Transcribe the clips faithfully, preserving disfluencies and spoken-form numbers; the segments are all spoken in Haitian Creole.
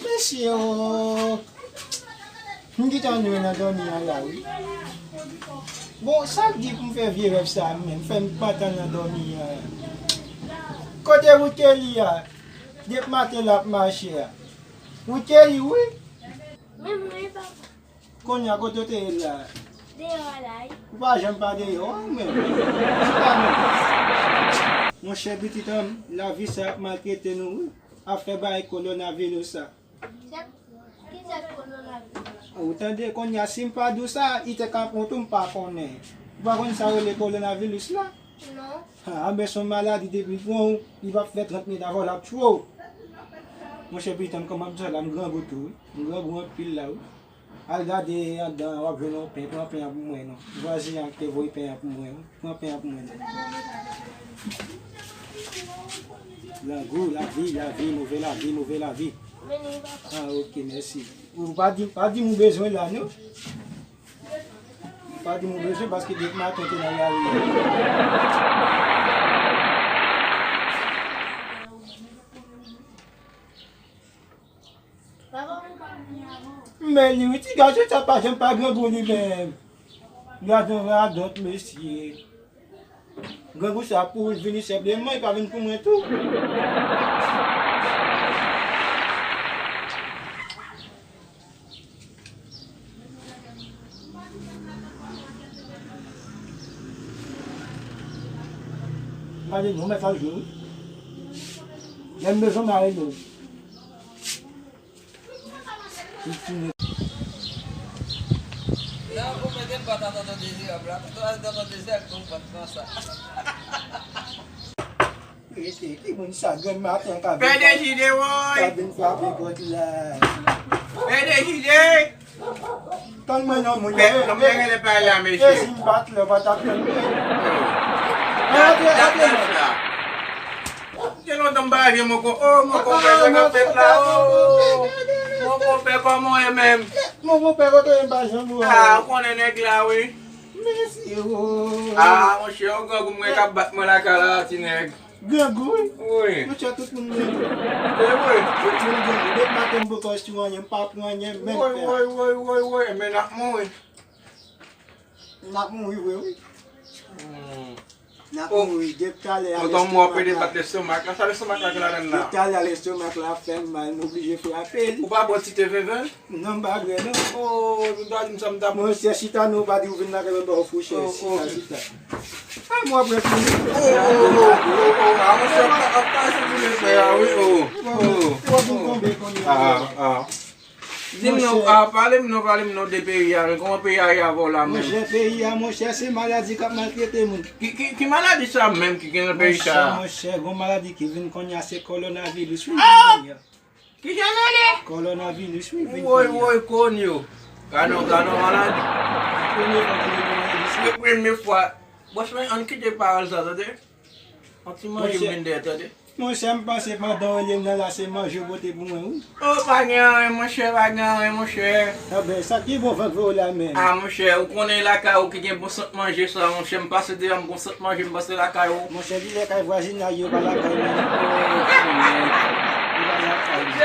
Mesye, o, m gentan nwi nan dòmi an la, wi. Bon, sa k di pou m fè vye rèv sa a menm, fè m pantan nan dòmi an. Kote Wikeli a? Depi maten l ap mache a. Wikeli, wi. Men mwen, papa. Kounye a, kote w te ye la? Deyò a la, wi. Ou pa janm pa deyò, ou menm. Chita non. Monchè, pitit an m, lavi sa ap maltrete nou, wi. Afè bay kowonaviris sa. Chèf, ki chèf kowonaviris? Ou tande, kounye a, si m pa di w sa, li te ka pran tou, m pa konnen. Ou pa konn sa rele kowonaviris la? Non. Ha, anben, se yon maladi depi pran w, li p ap fè trant minit avan l ap tchwe w. Monchè, pitit an m, kòman m di w la, m grangou tou, wi. M grangou anpil la, wi. Al gade anndan an, w ap jwenn yon pen. Pran pen an pou mwen non. Vwazen an ki te voye pen an pou mwen, wi. Pran pen an pou mwen non. Grangou, lavi, lavi, move lavi, move lavi. Ah, ok, mèsi. Ou pa di, pa di m ou bezwen la, non. Ou pa di m ou bezwen paske depi maten w te nan lari a. Men li, wi, ti gason sa pa janm pa grangou li menm. Gade yon radòt, mesye. Grangou sa pou l vini senpleman, li pa vin pou mwen tou. Gade non, mèt al jwe, wi. Lè m bezwen, m a rele w. Nan, ou mete m pa ta tonton Dezirab la. Tonton, tonton Dezirab, gon bat konsa. Rete, ki moun sa, grann maten ka vin Pè Dejide, woy! Ka vin frape pòt la. Pè Dejide! Tann mwen non, moun. Pè, non, pè, rele pa la, mesye. E si m bat lè, pa t ap tann mwen. Gade, gade, gade, non. Gen lontan m pa wè vye moko. Oh, mon konpè, sa k ap fèt la, oh. Mon konpè, kòman w ye menm? Mon konpè, kote w ye, m pa janm wè w. Ah, ou konnen nèg la, wi. Mesye, oh. Ah, monchè, yon grangou mwen k ap bat mwen lakay la, ti nèg. Grangou, wi. Wi. Monchè, tout moun grangou. E wi. Tout moun grangou. Depi maten m poko sou anyen, m pa pran anyen, menm fè. Woy, woy, woy, woy, woy, men n ap mouri. N ap mouri vre, wi. Hmm. N ap mouri depi talè a. Tonton, mwen ap pede bat lestomak la. Sa lestomak la gen ladan l la? Depi talè a lestomak la ap fè m mal, m oblije frape l. Ou pa bwè ti te venven? Non, m pa bwè, non. Oh, ou ta di m sa, m ta... Monchè, chita non, ou pa di ou vin lakay mwen ba w fouchè. Oh, chita, oh, chita. Ah, mwen ap rete. Oh, oh, oh, oh, oh, ah, monchè, ap, ap pase pou le fè a, wi, oh, oh. Ou ap vin tonbe kounye a. Ah, ah. Di m non, ah, pale m non, pale m non de peyi a, men kòman peyi a ye avè w la menm? Monchè, peyi a, monchè, se maladi k ap maltrete moun. Ki, ki, ki maladi sa menm ki gen nan peyi sa? Monchè, monchè, gon maladi ki vin kounye a, se kowonaviris, wi, vin kounye a. Ki jan nou ye? Kowonaviris, wi, vin kounye a. Woy, woy, konyo. Gade yon, gade yon maladi. Premye fwa ki vin maladi sa. Se premye fwa. Bòs mwen, ann kite pawòl sa, tande. Yon ti manje m vin dèyè, tande. Monchè, m panse pandan w rele m nan la, se manje w pote pou mwen, wi. Oh, pa gen anyen, monchè, pa gen anyen, monchè. Anben, sa ki bon vant voye w la menm? Ah, monchè, ou konnen lakay ou ki gen bon sant manje sa, monchè, m pase deyò, m gon sant manje, m pase lakay ou. Monchè, di lè kay vwazinay yo pa lakay mwen. Oh, ti nèg. Yo pa lakay mwen.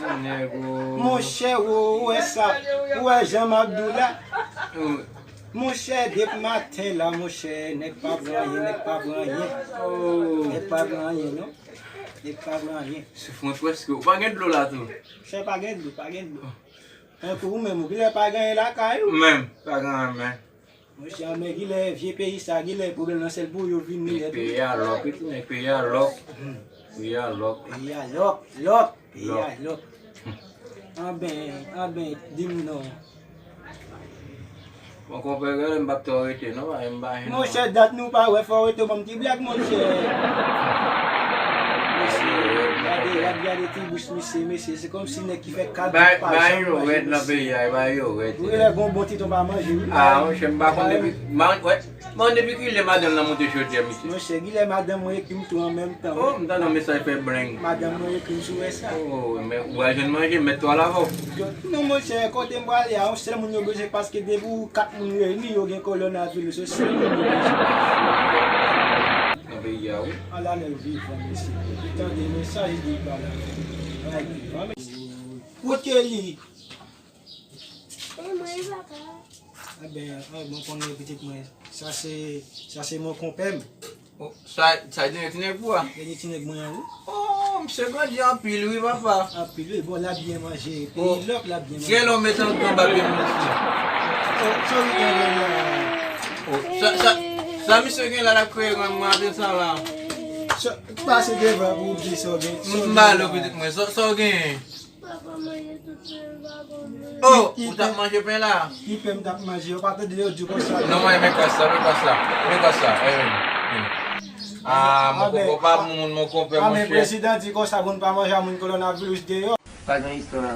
Ti nèg, oh. Monchè, ou, ou wè sa, ou wè jan m ap di w la. Oh. Monchè, depi maten la, monchè, nèg pa pran anyen, nèg pa pran anyen. Oh. Nèg pa pran anyen, non. Nèg pa pran anyen. Souf mwen prèske. Ou pa gen dlo la tou? Monchè, pa gen dlo, pa gen dlo. Tankou ou menm, ou genlè pa gen anyen lakay ou. Menm, pa gen anyen, men. Monchè, men genlè vye peyi sa, genlè pwoblèm nan sèl pou yo vini. Peyi a lòk, wi, tou, men peyi a lòk. Peyi a lòk. Peyi a lòk, lòk. Peyi a lòk. Anben, anben, di m non. Bon, konpè, gade, m p ap twò rete, non, pa, m pa jen non. Monchè, dat nou pa wè, fò w rete, ban m ti blag, monchè. Mesye, Gade, gade, gade ti bouch misye, mesye. Se kòmsi nèg ki fè kat jou pa janm manje, mesye. Bagay yo rèd nan peyi a, bagay yo rèd. Wi, lè gon bon ti ton pa manje, wi. Ah, monchè, m pa konn depi, m pa, wè, m pa konn depi kilè madanm nan monte chodyè, mesye. Monchè, kilè madanm mwen ekri m tou an menm tan. Oh, m tande yon mesaj fè breng. Madanm mwen ekri m sou wè sa. Oh, men ou pral jwenn manje, mèt twal avè w. Non, monchè, kote m prale a, yon sèl moun yo bezwen, paske depi ou kat moun reyini, yo gen kòwonaviris, yon sèl moun yo bezwen. Nan peyi a, wi. Ala nèg vivan, mesye. Tande mesaj li ba la. Nèg vivan, mesye. Kote li? Enben, enben, konnen pitit mwen. Sa se, sa se mon konpè m. Oh, sa, sa dènye ti nèg pou a? Dènye ti nèg mwen an, wi. Oh, misye grandi anpil, wi, papa. Anpil, wi. Bon, l ap byen manje. Oh, peyi lòk, l ap byen manje. Gen lè w met antre anba pye moun isi. Oh, sorry, enben, la. Oh, sa, sa, sa misye gen la, l ap kreye grann mwen, apre sa la. Sa, pase devan pou w di sa w gen. M ba l pitit mwen, sa, sa w gen? Papa manje tout pen, papa manje. Oh, ou t ap manje pen la? Ki pen m t ap manje? Ou pa tande yo di konsa? Non, mwen, men kòs la, men kòs la, men kòs la. Eh, men, men. Ah, mon konpè pa moun, mon konpè, monchè. Ah, men prezidan di konsa pou n pa manje a moun kòwonaviris deyò. Pa gen istwa.